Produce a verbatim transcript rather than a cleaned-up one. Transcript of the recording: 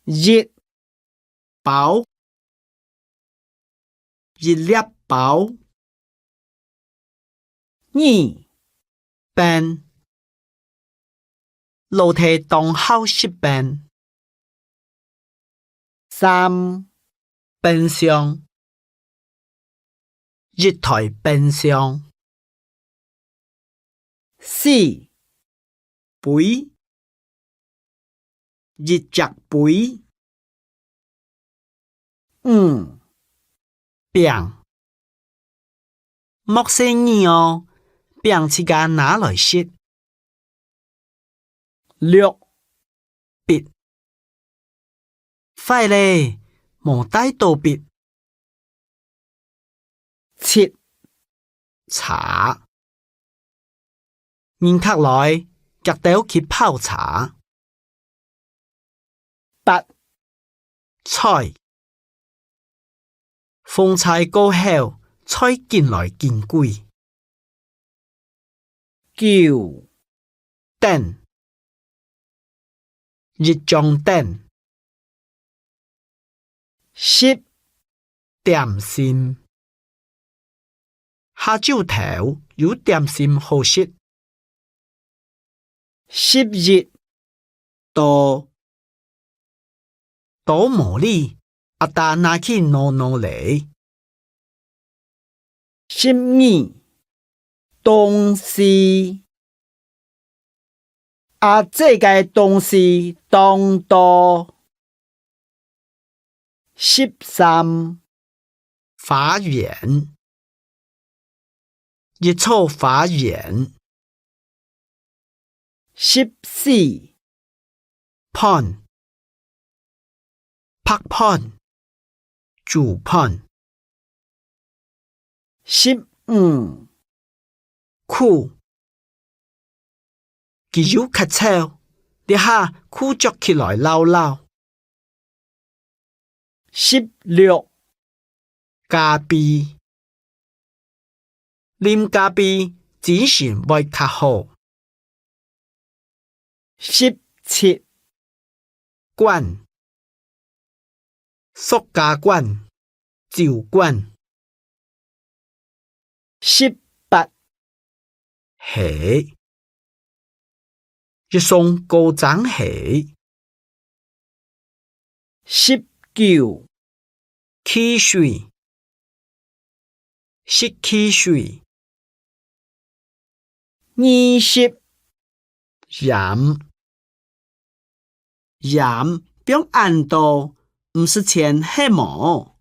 一，包，一粒包。二，冰，老弟當好食冰。三，冰箱，一台冰箱。四，杯，一隻杯。五，餅，莫細義哦，餅自家拿來食。六，筆，壞咧，無帶到筆。七，茶，人客來，遽兜去泡茶。八，菜， 風搓過後，菜緊來緊貴。九，凳，一張凳。十，點心，下晝頭有點心好食。十一， 刀，刀無哩，阿爹拿去挼挼咧。十二，東西，阿姊个東西當多。 十三，花園，一座花園。十四，盤，白盤，煮盤。 十五，褲，佢有咳嗽，這下褲著起來摎摎。十六，咖啡，啉咖啡精神會較好。 十七，罐，塑膠罐，酒罐。十八，鞋，一雙高踭鞋。 十九，汽水，食汽水。二十，鹽，鹽放恁多，毋使錢係無？